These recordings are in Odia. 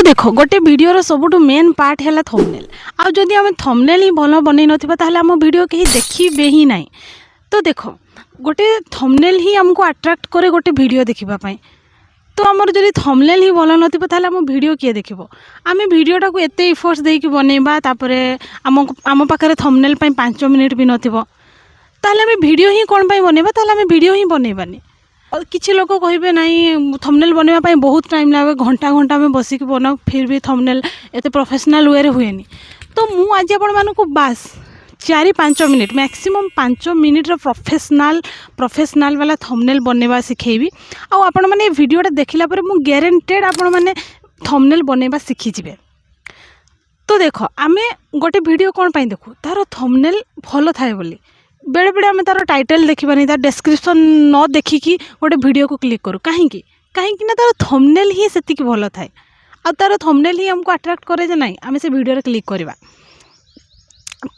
ଦେଖ, ଗୋଟେ ଭିଡ଼ିଓର ସବୁଠୁ ମେନ୍ ପାର୍ଟ ହେଲା ଥମ୍ବନେଲ୍। ଆଉ ଯଦି ଆମେ ଥମ୍ବନେଲ୍ ହିଁ ଭଲ ବନେଇ ନଥିବା, ତାହେଲେ ଆମ ଭିଡ଼ିଓ କେହି ଦେଖିବେ ହିଁ ନାହିଁ। ତ ଦେଖ, ଗୋଟେ ଥମ୍ବନେଲ୍ ହିଁ ଆମକୁ ଆଟ୍ରାକ୍ଟ କରେ ଗୋଟେ ଭିଡ଼ିଓ ଦେଖିବା ପାଇଁ। ତ ଆମର ଯଦି ଥମ୍ବନେଲ୍ ହିଁ ଭଲ ନଥିବ, ତାହେଲେ ଆମ ଭିଡ଼ିଓ କିଏ ଦେଖିବ? ଆମେ ଭିଡ଼ିଓଟାକୁ ଏତେ ଇଫର୍ଟସ୍ ଦେଇକି ବନେଇବା, ତାପରେ ଆମ ପାଖରେ ଥମ୍ବନେଲ୍ ପାଇଁ 5 ମିନିଟ୍ ବି ନଥିବ, ତାହେଲେ ଆମେ ଭିଡ଼ିଓ ହିଁ କ'ଣ ପାଇଁ ବନେଇବା? ତାହେଲେ ଆମେ ଭିଡ଼ିଓ ହିଁ ବନେଇବାନି। ଆଉ କିଛି ଲୋକ କହିବେ, ନାଇଁ, ଥମ୍ବନେଲ୍ ବନେଇବା ପାଇଁ ବହୁତ ଟାଇମ୍ ଲାଗେ, ଘଣ୍ଟା ଘଣ୍ଟା ଆମେ ବସିକି ବନାଉ, ଫିର୍ ବି ଥମ୍ବନେଲ୍ ଏତେ ପ୍ରଫେସନାଲ୍ ୱେରେ ହୁଏନି। ତ ମୁଁ ଆଜି ଆପଣମାନଙ୍କୁ ବାସ୍ 4-5 ମିନିଟ୍, ମ୍ୟାକ୍ସିମମ୍ 5 ମିନିଟ୍ର ପ୍ରଫେସନାଲ୍ ବାଲା ଥମ୍ବନେଲ୍ ବନେଇବା ଶିଖେଇବି। ଆଉ ଆପଣମାନେ ଏ ଭିଡ଼ିଓଟା ଦେଖିଲା ପରେ ମୁଁ ଗ୍ୟାରେଣ୍ଟେଡ଼୍ ଆପଣମାନେ ଥମ୍ବନେଲ୍ ବନେଇବା ଶିଖିଯିବେ। ତ ଦେଖ, ଆମେ ଗୋଟେ ଭିଡ଼ିଓ କ'ଣ ପାଇଁ ଦେଖୁ? ତା'ର ଥମ୍ବନେଲ୍ ଭଲ ଥାଏ ବୋଲି। ବେଳେବେଳେ ଆମେ ତା'ର ଟାଇଟେଲ୍ ଦେଖିବାନି, ତାର ଡେସ୍କ୍ରିପସନ୍ ନ ଦେଖିକି ଗୋଟେ ଭିଡ଼ିଓକୁ କ୍ଲିକ୍ କରୁ। କାହିଁକି? କାହିଁକି ନା ତା'ର ଥମ୍ବନେଲ୍ ହିଁ ସେତିକି ଭଲ ଥାଏ ଆଉ ତା'ର ଥମ୍ବନେଲ୍ ହିଁ ଆମକୁ ଆଟ୍ରାକ୍ଟ କରେ ଯେ ନାଇଁ, ଆମେ ସେ ଭିଡ଼ିଓରେ କ୍ଲିକ୍ କରିବା।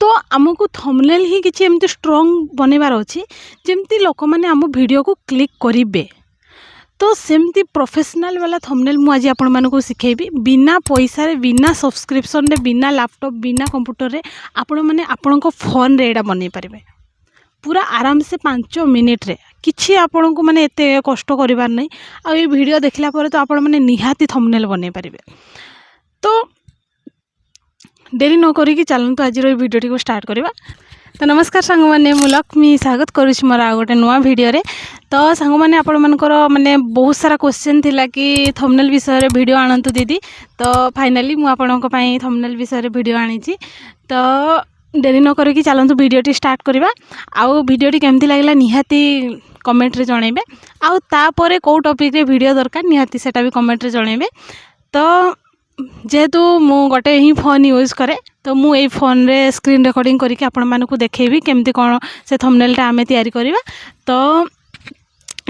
ତ ଆମକୁ ଥମ୍ବନେଲ୍ ହିଁ କିଛି ଏମିତି ଷ୍ଟ୍ରଙ୍ଗ ବନେଇବାର ଅଛି, ଯେମିତି ଲୋକମାନେ ଆମ ଭିଡ଼ିଓକୁ କ୍ଲିକ୍ କରିବେ। ତ ସେମିତି ପ୍ରଫେସନାଲ୍ ବାଲା ଥମ୍ବନେଲ୍ ମୁଁ ଆଜି ଆପଣମାନଙ୍କୁ ଶିଖେଇବି। ବିନା ପଇସାରେ, ବିନା ସବସ୍କ୍ରିପସନ୍ରେ, ବିନା ଲାପଟପ୍, ବିନା କମ୍ପ୍ୟୁଟରରେ ଆପଣମାନେ ଆପଣଙ୍କ ଫୋନ୍ରେ ଏଇଟା ବନେଇ ପାରିବେ ପୁରା ଆରାମସେ 5 ମିନିଟ୍ରେ। କିଛି ଆପଣଙ୍କୁ ମାନେ ଏତେ କଷ୍ଟ କରିବାର ନାହିଁ। ଆଉ ଏଇ ଭିଡ଼ିଓ ଦେଖିଲା ପରେ ତ ଆପଣମାନେ ନିହାତି ଥମ୍ବନେଲ୍ ବନେଇ ପାରିବେ। ତ ଡେରି ନ କରିକି ଚାଲନ୍ତୁ, ଆଜିର ଏଇ ଭିଡ଼ିଓଟିକୁ ଷ୍ଟାର୍ଟ କରିବା। ତ ନମସ୍କାର ସାଙ୍ଗମାନେ, ମୁଁ ଲକ୍ଷ୍ମୀ ସ୍ୱାଗତ କରୁଛି ମୋର ଆଉ ଗୋଟେ ନୂଆ ଭିଡ଼ିଓରେ। ତ ସାଙ୍ଗମାନେ, ଆପଣମାନଙ୍କର ମାନେ ବହୁତ ସାରା କ୍ୱେଶ୍ଚନ୍ ଥିଲା କି ଥମ୍ବନେଲ୍ ବିଷୟରେ ଭିଡ଼ିଓ ଆଣନ୍ତୁ ଦିଦି। ତ ଫାଇନାଲି ମୁଁ ଆପଣଙ୍କ ପାଇଁ ଥମ୍ବନେଲ୍ ବିଷୟରେ ଭିଡ଼ିଓ ଆଣିଛି। ତ ଡେରି ନ କରିକି ଚାଲନ୍ତୁ, ଭିଡ଼ିଓଟି ଷ୍ଟାର୍ଟ କରିବା। ଆଉ ଭିଡ଼ିଓଟି କେମିତି ଲାଗିଲା, ନିହାତି କମେଣ୍ଟରେ ଜଣାଇବେ। ଆଉ ତାପରେ କେଉଁ ଟପିକ୍ରେ ଭିଡ଼ିଓ ଦରକାର, ନିହାତି ସେଇଟା ବି କମେଣ୍ଟରେ ଜଣାଇବେ। ତ ଯେହେତୁ ମୁଁ ଗୋଟେ ହିଁ ଫୋନ୍ ୟୁଜ୍ କରେ, ତ ମୁଁ ଏଇ ଫୋନ୍ରେ ସ୍କ୍ରିନ୍ ରେକର୍ଡ଼ିଂ କରିକି ଆପଣମାନଙ୍କୁ ଦେଖେଇବି କେମିତି କ'ଣ ସେ ଥମ୍ବନେଲ୍ଟା ଆମେ ତିଆରି କରିବା। ତ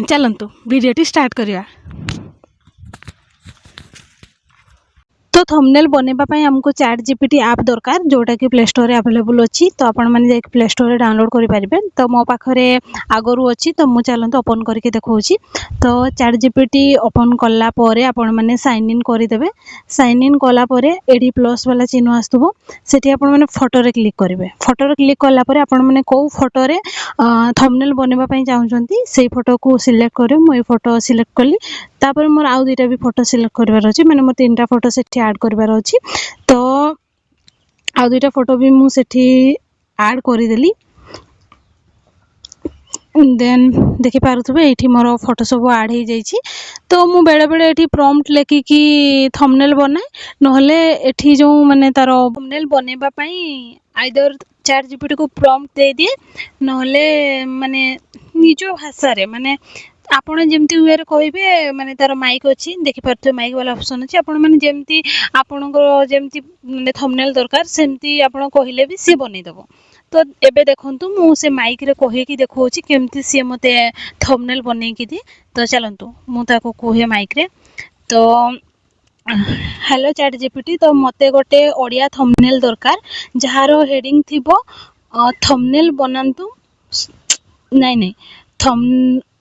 ଚାଲନ୍ତୁ, ଭିଡ଼ିଓଟି ଷ୍ଟାର୍ଟ କରିବା। ତ ଥମ୍ବନେଲ୍ ବନେଇବା ପାଇଁ ଆମକୁ ଚାଟ୍ ଜିପିଟି ଆପ୍ ଦରକାର, ଯେଉଁଟାକି ପ୍ଲେ ଷ୍ଟୋରରେ ଆଭେଲେବୁଲ୍ ଅଛି। ତ ଆପଣମାନେ ଯାଇକି ପ୍ଲେ ଷ୍ଟୋରରେ ଡାଉନଲୋଡ଼୍ କରିପାରିବେ। ତ ମୋ ପାଖରେ ଆଗରୁ ଅଛି, ତ ମୁଁ ଚାଲନ୍ତୁ ଓପନ୍ କରିକି ଦେଖାଉଛି। ତ ଚାଟ୍ ଜିପିଟି ଓପନ୍ କଲା ପରେ ଆପଣମାନେ ସାଇନ୍ ଇନ୍ କରିଦେବେ। ସାଇନ୍ ଇନ୍ କଲା ପରେ ଏଠି ପ୍ଲସ୍ ବାଲା ଚିହ୍ନ ଆସୁଥିବ, ସେଠି ଆପଣମାନେ ଫଟୋରେ କ୍ଲିକ୍ କରିବେ। ଫଟୋରେ କ୍ଲିକ୍ କଲା ପରେ ଆପଣମାନେ କେଉଁ ଫଟୋରେ ଥମ୍ବନେଲ୍ ବନେଇବା ପାଇଁ ଚାହୁଁଛନ୍ତି, ସେଇ ଫଟୋକୁ ସିଲେକ୍ଟ କରିବେ। ମୁଁ ଏଇ ଫଟୋ ସିଲେକ୍ଟ କଲି। ତାପରେ ମୋର ଆଉ ଦୁଇଟା ବି ଫଟୋ ସିଲେକ୍ଟ କରିବାର ଅଛି, ମାନେ ମୋର ତିନିଟା ଫଟୋ ସେଠି ଆଡ଼୍ କରିବାର ଅଛି। ତ ଆଉ ଦୁଇଟା ଫଟୋ ବି ମୁଁ ସେଠି ଆଡ଼୍ କରିଦେଲି। ଦେନ୍ ଦେଖିପାରୁଥିବେ, ଏଇଠି ମୋର ଫଟୋ ସବୁ ଆଡ଼୍ ହେଇଯାଇଛି। ତ ମୁଁ ବେଳେବେଳେ ଏଠି ପ୍ରମ୍ପ୍ଟ ଲେଖିକି ଥମ୍ବନେଲ୍ ବନାଏ, ନହେଲେ ଏଠି ଯେଉଁ ମାନେ ତା'ର ଥମ୍ବନେଲ୍ ବନେଇବା ପାଇଁ ଆଇଦର ଚାଟ୍ ଜିପିଟିକୁ ପ୍ରମ୍ପ୍ଟ ଦେଇଦିଏ, ନହେଲେ ମାନେ ନିଜ ଭାଷାରେ, ମାନେ ଆପଣ ଯେମିତି ୱେରେ କହିବେ। ମାନେ ତା'ର ମାଇକ୍ ଅଛି, ଦେଖିପାରୁଥିବେ, ମାଇକ୍ ବାଲା ଅପସନ୍ ଅଛି। ଆପଣମାନେ ଯେମିତି ଆପଣଙ୍କର ଯେମିତି ମାନେ ଥମ୍ବନେଲ୍ ଦରକାର, ସେମିତି ଆପଣ କହିଲେ ବି ସିଏ ବନେଇଦେବ। ତ ଏବେ ଦେଖନ୍ତୁ, ମୁଁ ସେ ମାଇକ୍ରେ କହିକି ଦେଖାଉଛି କେମିତି ସିଏ ମୋତେ ଥମ୍ବନେଲ୍ ବନେଇକି ଦିଏ। ତ ଚାଲନ୍ତୁ, ମୁଁ ତାକୁ କୁହେ ମାଇକ୍ରେ। ତ ହ୍ୟାଲୋ ଚାଟ୍ ଜିପିଟି, ତ ମୋତେ ଗୋଟେ ଓଡ଼ିଆ ଥମ୍ବନେଲ୍ ଦରକାର, ଯାହାର ହେଡ଼ିଂ ଥିବ ଥମ୍ବନେଲ୍ ବନାନ୍ତୁ, ନାଇଁ ନାଇଁ, ଥମ୍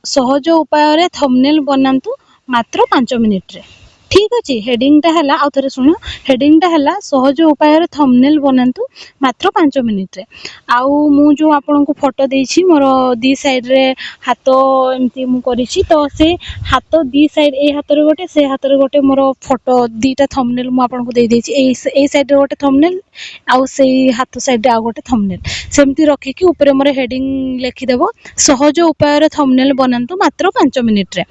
ସହଜ ଉପାୟରେ ଥମ୍ବନେଲ୍ ବନାନ୍ତୁ ମାତ୍ର 5 ମିନିଟ୍ରେ। ଠିକ୍ ଅଛି, ହେଡ଼ିଂଟା ହେଲା, ଆଉ ଥରେ ଶୁଣ, ହେଡ଼ିଂଟା ହେଲା ସହଜ ଉପାୟରେ ଥମ୍ବନେଲ୍ ବନାନ୍ତୁ ମାତ୍ର 5 ମିନିଟ୍ରେ। ଆଉ ମୁଁ ଯେଉଁ ଆପଣଙ୍କୁ ଫଟୋ ଦେଇଛି, ମୋର ଦୁଇ ସାଇଡ଼୍ରେ ହାତ ଏମିତି ମୁଁ କରିଛି, ତ ସେ ହାତ ଦୁଇ ସାଇଡ଼୍, ଏଇ ହାତରେ ଗୋଟେ, ସେ ହାତରେ ଗୋଟେ, ମୋର ଫଟୋ ଦୁଇଟା ଥମ୍ବନେଲ୍ ମୁଁ ଆପଣଙ୍କୁ ଦେଇଦେଇଛି। ଏଇ ସାଇଡ଼୍ରେ ଗୋଟେ ଥମ୍ବନେଲ୍ ଆଉ ସେଇ ହାତ ସାଇଡ଼୍ରେ ଆଉ ଗୋଟେ ଥମ୍ବନେଲ୍, ସେମିତି ରଖିକି ଉପରେ ମୋର ହେଡ଼ିଂ ଲେଖିଦେବ, ସହଜ ଉପାୟରେ ଥମ୍ବନେଲ୍ ବନାନ୍ତୁ ମାତ୍ର 5 ମିନିଟ୍ରେ।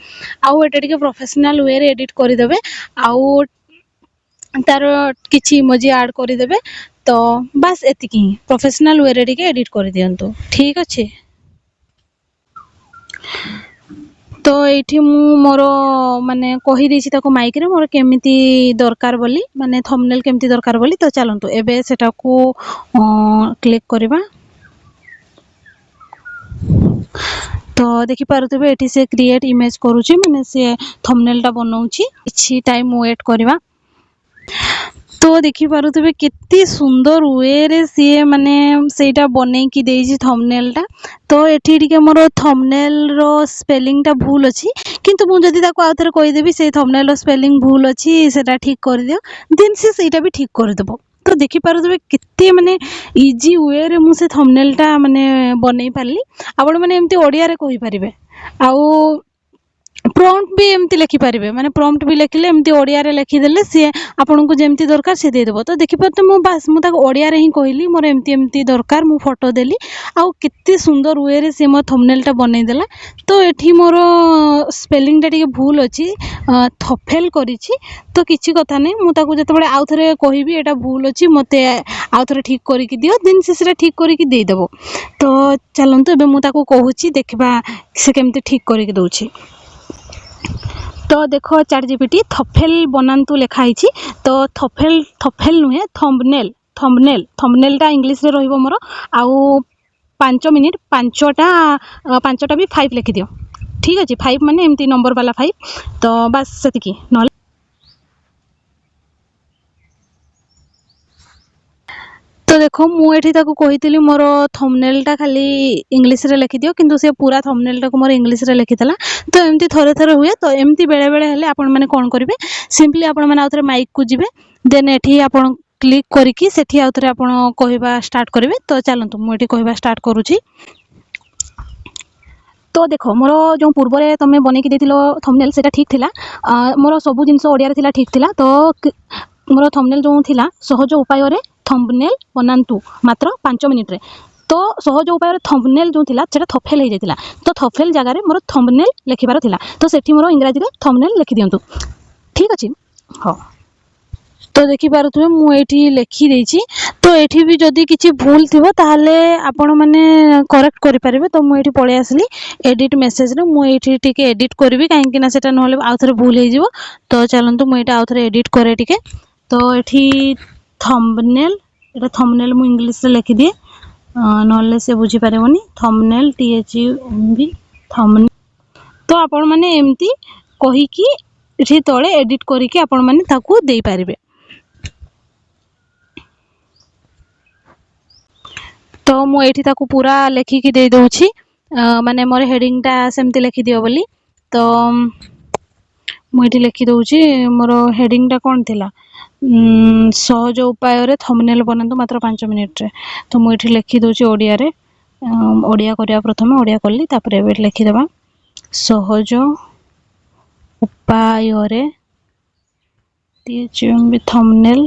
ଆଉ ଏଇଟା ଟିକେ ପ୍ରଫେସନାଲ୍ ୱେରେ ଏଡ଼ିଟ୍ କରିଦେବେ ଆଉ ତାର କିଛି ଇମୋଜି ଆଡ଼୍ କରିଦେବେ। ତ ବାସ୍, ଏତିକି ହିଁ। ପ୍ରଫେସନାଲ୍ ୱେରେ ଟିକେ ଏଡ଼ିଟ୍ କରିଦିଅନ୍ତୁ। ଠିକ୍ ଅଛି, ତ ଏଇଠି ମୁଁ ମୋର ମାନେ କହିଦେଇଛି ତାକୁ ମାଇକ୍ରେ ମୋର କେମିତି ଦରକାର ବୋଲି, ମାନେ ଥମ୍ବନେଲ୍ କେମିତି ଦରକାର ବୋଲି। ତ ଚାଲନ୍ତୁ, ଏବେ ସେଟାକୁ କ୍ଲିକ୍ କରିବା। ତ ଦେଖିପାରୁଥିବେ, ଏଠି ସେ କ୍ରିଏଟ୍ ଇମେଜ୍ କରୁଛି, ମାନେ ସେ ଥମ୍ବନେଲ୍ଟା ବନଉଛି। କିଛି ଟାଇମ୍ ୱେଟ୍ କରିବା। ତ ଦେଖିପାରୁଥିବେ କେତେ ସୁନ୍ଦର ୱେରେ ସିଏ ମାନେ ସେଇଟା ବନେଇକି ଦେଇଛି ଥମ୍ବନେଲ୍ଟା। ତ ଏଠି ଟିକେ ମୋର ଥମ୍ବନେଲ୍ର ସ୍ପେଲିଂଟା ଭୁଲ ଅଛି, କିନ୍ତୁ ମୁଁ ଯଦି ତାକୁ ଆଉ ଥରେ କହିଦେବି ସେଇ ଥମ୍ବନେଲ୍ର ସ୍ପେଲିଂ ଭୁଲ ଅଛି, ସେଇଟା ଠିକ୍ କରିଦିଅ, ଦେନ୍ ସେ ସେଇଟା ବି ଠିକ୍ କରିଦେବ। ତ ଦେଖିପାରୁଥିବେ କେତେ ମାନେ ଇଜି ୱେରେ ମୁଁ ସେ ଥମ୍ବନେଲ୍ଟା ମାନେ ବନେଇ ପାରିଲି। ଆପଣମାନେ ଏମିତି ଓଡ଼ିଆରେ କହିପାରିବେ ଆଉ ପ୍ରମ୍ପ୍ଟ ବି ଏମିତି ଲେଖିପାରିବେ, ମାନେ ପ୍ରମ୍ପ୍ଟ ବି ଲେଖିଲେ ଏମିତି ଓଡ଼ିଆରେ ଲେଖିଦେଲେ ସିଏ ଆପଣଙ୍କୁ ଯେମିତି ଦରକାର ସିଏ ଦେଇଦେବ। ତ ଦେଖିପାରୁଥିବେ, ମୁଁ ବାସ୍ ମୁଁ ତାକୁ ଓଡ଼ିଆରେ ହିଁ କହିଲି ମୋର ଏମିତି ଏମିତି ଦରକାର, ମୁଁ ଫଟୋ ଦେଲି ଆଉ କେତେ ସୁନ୍ଦର ୱେରେ ସିଏ ମୋ ଥମ୍ବନେଲ୍ଟା ବନେଇଦେଲା। ତ ଏଠି ମୋର ସ୍ପେଲିଂଟା ଟିକେ ଭୁଲ ଅଛି, ଥଫେଲ୍ କରିଛି, ତ କିଛି କଥା ନାହିଁ, ମୁଁ ତାକୁ ଯେତେବେଳେ ଆଉ ଥରେ କହିବି ଏଇଟା ଭୁଲ ଅଛି, ମୋତେ ଆଉ ଥରେ ଠିକ୍ କରିକି ଦିଅ, ଦେନ୍ ସେ ସେଇଟା ଠିକ୍ କରିକି ଦେଇଦେବ। ତ ଚାଲନ୍ତୁ ଏବେ ମୁଁ ତାକୁ କହୁଛି, ଦେଖିବା ସେ କେମିତି ଠିକ୍ କରିକି ଦେଉଛି। ତ ଦେଖ ଚାଟ୍ ଜିପିଟି, ଥଫେଲ୍ ବନାନ୍ତୁ ଲେଖା ହେଇଛି, ତ ଥଫେଲ୍, ଥଫେଲ୍ ନୁହେଁ, ଥମ୍ବନେଲ୍, ଥମ୍ବନେଲ୍, ଥମ୍ବନେଲ୍ଟା ଇଂଲିଶରେ ରହିବ ମୋର। ଆଉ 5 ମିନିଟ୍, 5ଟା ବି 5 ଲେଖିଦିଅ, ଠିକ୍ ଅଛି? 5 ମାନେ ଏମିତି ନମ୍ବର ବାଲା 5, ତ ବାସ୍ ସେତିକି। ନହେଲେ ତ ଦେଖ, ମୁଁ ଏଠି ତାକୁ କହିଥିଲି ମୋର ଥମ୍ବନେଲ୍ଟା ଖାଲି ଇଂଲିଶରେ ଲେଖିଦିଅ, କିନ୍ତୁ ସେ ପୁରା ଥମ୍ବନେଲ୍ଟାକୁ ମୋର ଇଂଲିଶରେ ଲେଖିଥିଲା। ତ ଏମିତି ଥରେ ଥରେ ହୁଏ। ତ ଏମିତି ବେଳେବେଳେ ହେଲେ ଆପଣମାନେ କ'ଣ କରିବେ? ସିମ୍ପଲି ଆପଣମାନେ ଆଉ ଥରେ ମାଇକ୍କୁ ଯିବେ, ଦେନ୍ ଏଠି ଆପଣ କ୍ଲିକ୍ କରିକି ସେଠି ଆଉ ଥରେ ଆପଣ କହିବା ଷ୍ଟାର୍ଟ କରିବେ। ତ ଚାଲନ୍ତୁ ମୁଁ ଏଠି କହିବା ଷ୍ଟାର୍ଟ କରୁଛି। ତ ଦେଖ, ମୋର ଯେଉଁ ପୂର୍ବରେ ତୁମେ ବନେଇକି ଦେଇଥିଲ ଥମ୍ବନେଲ୍, ସେଇଟା ଠିକ୍ ଥିଲା, ମୋର ସବୁ ଜିନିଷ ଓଡ଼ିଆରେ ଥିଲା, ଠିକ୍ ଥିଲା। ତ ମୋର ଥମ୍ବନେଲ୍ ଯେଉଁ ଥିଲା, ସହଜ ଉପାୟରେ ଥମ୍ବନେଲ୍ ବନାନ୍ତୁ ମାତ୍ର 5 ମିନିଟ୍ରେ, ତ ସହଜ ଉପାୟରେ ଥମ୍ବନେଲ୍ ଯେଉଁ ଥିଲା ସେଇଟା ଥଫେଲ୍ ହେଇଯାଇଥିଲା। ତ ଥଫେଲ୍ ଜାଗାରେ ମୋର ଥମ୍ବନେଲ୍ ଲେଖିବାର ଥିଲା, ତ ସେଠି ମୋର ଇଂରାଜୀରେ ଥମ୍ବନେଲ୍ ଲେଖିଦିଅନ୍ତୁ, ଠିକ୍ ଅଛି? ହଉ, ତ ଦେଖିପାରୁଥିବେ ମୁଁ ଏଇଠି ଲେଖିଦେଇଛି। ତ ଏଇଠି ବି ଯଦି କିଛି ଭୁଲ ଥିବ ତାହେଲେ ଆପଣମାନେ କରେକ୍ଟ କରିପାରିବେ। ତ ମୁଁ ଏଇଠି ପଳେଇ ଆସିଲି ଏଡ଼ିଟ୍ ମେସେଜରେ, ମୁଁ ଏଇଠି ଟିକେ ଏଡ଼ିଟ୍ କରିବି, କାହିଁକିନା ସେଇଟା ନହେଲେ ଆଉ ଥରେ ଭୁଲ ହେଇଯିବ। ତ ଚାଲନ୍ତୁ ମୁଁ ଏଇଟା ଆଉ ଥରେ ଏଡ଼ିଟ୍ କରେ ଟିକେ। ତ ଏଠି ଥମ୍ବନେଲ୍, ଏଇଟା ଥମ୍ବନେଲ୍ ମୁଁ ଇଂଲିଶରେ ଲେଖିଦିଏ, ନହେଲେ ସେ ବୁଝିପାରିବନି। Thumbnail, T H U M B, thumbnail. ତ ଆପଣମାନେ ଏମିତି କହିକି ଏଠି ତଳେ ଏଡ଼ିଟ୍ କରିକି ଆପଣମାନେ ତାକୁ ଦେଇପାରିବେ। ତ ମୁଁ ଏଇଠି ତାକୁ ପୁରା ଲେଖିକି ଦେଇଦେଉଛି, ମାନେ ମୋର ହେଡ଼ିଂଟା ସେମିତି ଲେଖିଦିଅ ବୋଲି। ତ ମୁଁ ଏଇଠି ଲେଖିଦେଉଛି ମୋର ହେଡ଼ିଂଟା କ'ଣ ଥିଲା, ସହଜ ଉପାୟରେ ଥମ୍ବନେଲ୍ ବନାନ୍ତୁ ମାତ୍ର 5 ମିନିଟ୍ରେ। ତ ମୁଁ ଏଇଠି ଲେଖିଦେଉଛି ଓଡ଼ିଆରେ, ଓଡ଼ିଆ କରିବା ପ୍ରଥମେ, ଓଡ଼ିଆ କଲି, ତାପରେ ଏବେ ଲେଖିଦେବା ସହଜ ଉପାୟରେ T H M B thumbnail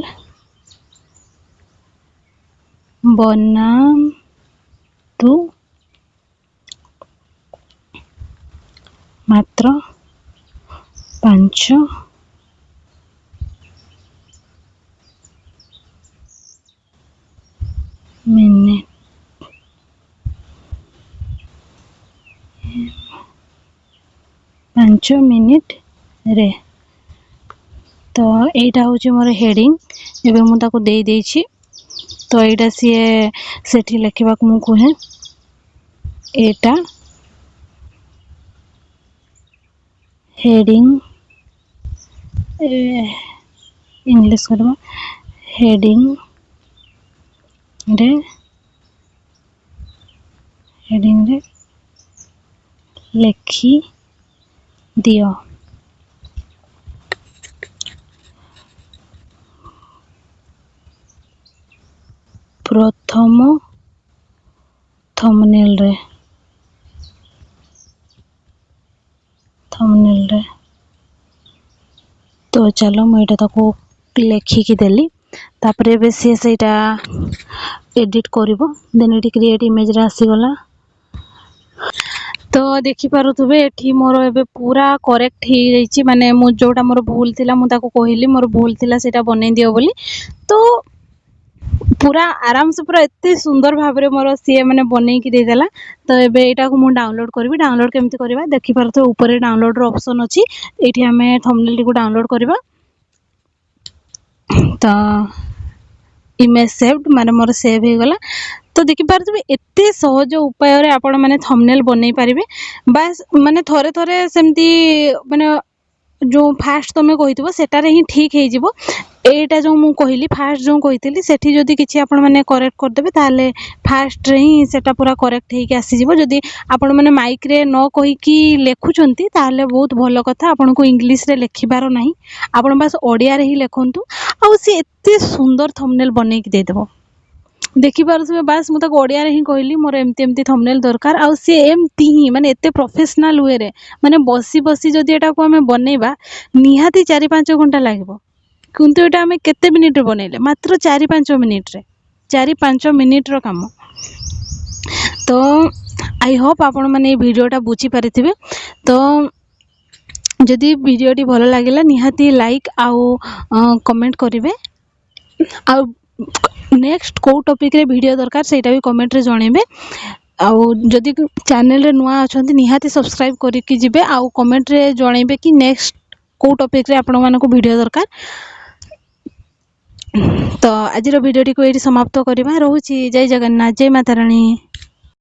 ବନାନ୍ତୁ ମାତ୍ର 5 ମିନିଟ୍। 5 ମିନିଟ୍ରେ। ତ ଏଇଟା ହେଉଛି ମୋର ହେଡ଼ିଂ, ଏବେ ମୁଁ ତାକୁ ଦେଇଦେଇଛି। ତ ଏଇଟା ସିଏ ସେଠି ଲେଖିବାକୁ ମୁଁ କୁହେ, ଏଇଟା ହେଡ଼ିଂ, ଇଂଲିଶ କରିବା, ହେଡ଼ିଂରେ ଲେଖି ଦିଅ। ପ୍ରଥମ ଥମ୍ବନେଲ୍ରେ। ତ ଚାଲ ମୁଁ ଏଇଟା ତାକୁ ଲେଖିକି ଦେଲି, ତାପରେ ଏବେ ସିଏ ସେଇଟା ଏଡ଼ିଟ୍ କରିବ। ଦେନ୍ ଏଠି କ୍ରିଏଟ୍ ଇମେଜ୍ରେ ଆସିଗଲା। ତ ଦେଖିପାରୁଥିବେ ଏଠି ମୋର ଏବେ ପୁରା କରେକ୍ଟ ହେଇଯାଇଛି, ମାନେ ମୁଁ ଯେଉଁଟା ମୋର ଭୁଲ ଥିଲା ମୁଁ ତାକୁ କହିଲି ମୋର ଭୁଲ ଥିଲା ସେଇଟା ବନେଇ ଦିଅ ବୋଲି। ତ ପୁରା ଆରାମସେ ପୁରା ଏତେ ସୁନ୍ଦର ଭାବରେ ମୋର ସିଏ ମାନେ ବନେଇକି ଦେଇଦେଲା। ତ ଏବେ ଏଇଟାକୁ ମୁଁ ଡାଉନଲୋଡ଼ କରିବି। ଡାଉନଲୋଡ଼ କେମିତି କରିବା? ଦେଖିପାରୁଥିବେ ଉପରେ ଡାଉନଲୋଡ଼ର ଅପସନ୍ ଅଛି, ଏଇଠି ଆମେ ଥମ୍ବନେଲ୍ଟିକୁ ଡାଉନଲୋଡ଼ କରିବା। ତ ଇମେଜ୍ ସେଭ୍ଡ, ମାନେ ମୋର ସେଭ୍ ହେଇଗଲା। ତ ଦେଖିପାରୁଥିବେ ଏତେ ସହଜ ଉପାୟରେ ଆପଣମାନେ ଥମ୍ବନେଲ୍ ବନେଇ ପାରିବେ। ବାସ୍ ମାନେ ଥରେ ଥରେ ସେମିତି ମାନେ ଯେଉଁ ଫାଷ୍ଟ ତୁମେ କହିଥିବ ସେଟାରେ ହିଁ ଠିକ୍ ହେଇଯିବ। ଏଇଟା ଯେଉଁ ମୁଁ କହିଲି, ଫାଷ୍ଟ ଯେଉଁ କହିଥିଲି, ସେଠି ଯଦି କିଛି ଆପଣମାନେ କରେକ୍ଟ କରିଦେବେ, ତାହେଲେ ଫାଷ୍ଟରେ ହିଁ ସେଟା ପୁରା କରେକ୍ଟ ହେଇକି ଆସିଯିବ। ଯଦି ଆପଣମାନେ ମାଇକ୍ରେ ନ କହିକି ଲେଖୁଛନ୍ତି, ତାହେଲେ ବହୁତ ଭଲ କଥା। ଆପଣଙ୍କୁ ଇଂଲିଶରେ ଲେଖିବାର ନାହିଁ, ଆପଣ ବାସ୍ ଓଡ଼ିଆରେ ହିଁ ଲେଖନ୍ତୁ ଆଉ ସେ ଏତେ ସୁନ୍ଦର ଥମ୍ବନେଲ୍ ବନେଇକି ଦେଇଦେବ। ଦେଖିପାରୁଥିବେ, ବାସ୍ ମୁଁ ତାକୁ ଓଡ଼ିଆରେ ହିଁ କହିଲି, ମୋର ଏମିତି ଏମିତି ଥମ୍ବନେଲ୍ ଦରକାର, ଆଉ ସିଏ ଏମିତି ହିଁ ମାନେ ଏତେ ପ୍ରଫେସନାଲ୍ ୱେରେ, ମାନେ ବସି ବସି ଯଦି ଏଟାକୁ ଆମେ ବନେଇବା, ନିହାତି 4-5 ଘଣ୍ଟା ଲାଗିବ। କିନ୍ତୁ ଏଇଟା ଆମେ କେତେ ମିନିଟ୍ରେ ବନେଇଲେ? ମାତ୍ର 4-5 ମିନିଟ୍ରେ, 4-5 ମିନିଟ୍ର କାମ। ତ I Hope ଆପଣମାନେ ଏଇ ଭିଡ଼ିଓଟା ବୁଝିପାରିଥିବେ। ତ ଯଦି ଭିଡ଼ିଓଟି ଭଲ ଲାଗିଲା, ନିହାତି ଲାଇକ୍ ଆଉ କମେଣ୍ଟ କରିବେ। ଆଉ ନେକ୍ସଟ କେଉଁ ଟପିକ୍ରେ ଭିଡ଼ିଓ ଦରକାର, ସେଇଟା ବି କମେଣ୍ଟରେ ଜଣେଇବେ। ଆଉ ଯଦି ଚ୍ୟାନେଲରେ ନୂଆ ଅଛନ୍ତି, ନିହାତି ସବସ୍କ୍ରାଇବ୍ କରିକି ଯିବେ ଆଉ କମେଣ୍ଟରେ ଜଣେଇବେ କି ନେକ୍ସଟ କେଉଁ ଟପିକ୍ରେ ଆପଣମାନଙ୍କୁ ଭିଡ଼ିଓ ଦରକାର। ତ ଆଜିର ଭିଡ଼ିଓଟିକୁ ଏଇଠି ସମାପ୍ତ କରିବା। ରହୁଛି। ଜୟ ଜଗନ୍ନାଥ, ଜୟ ମା ତାରିଣୀ।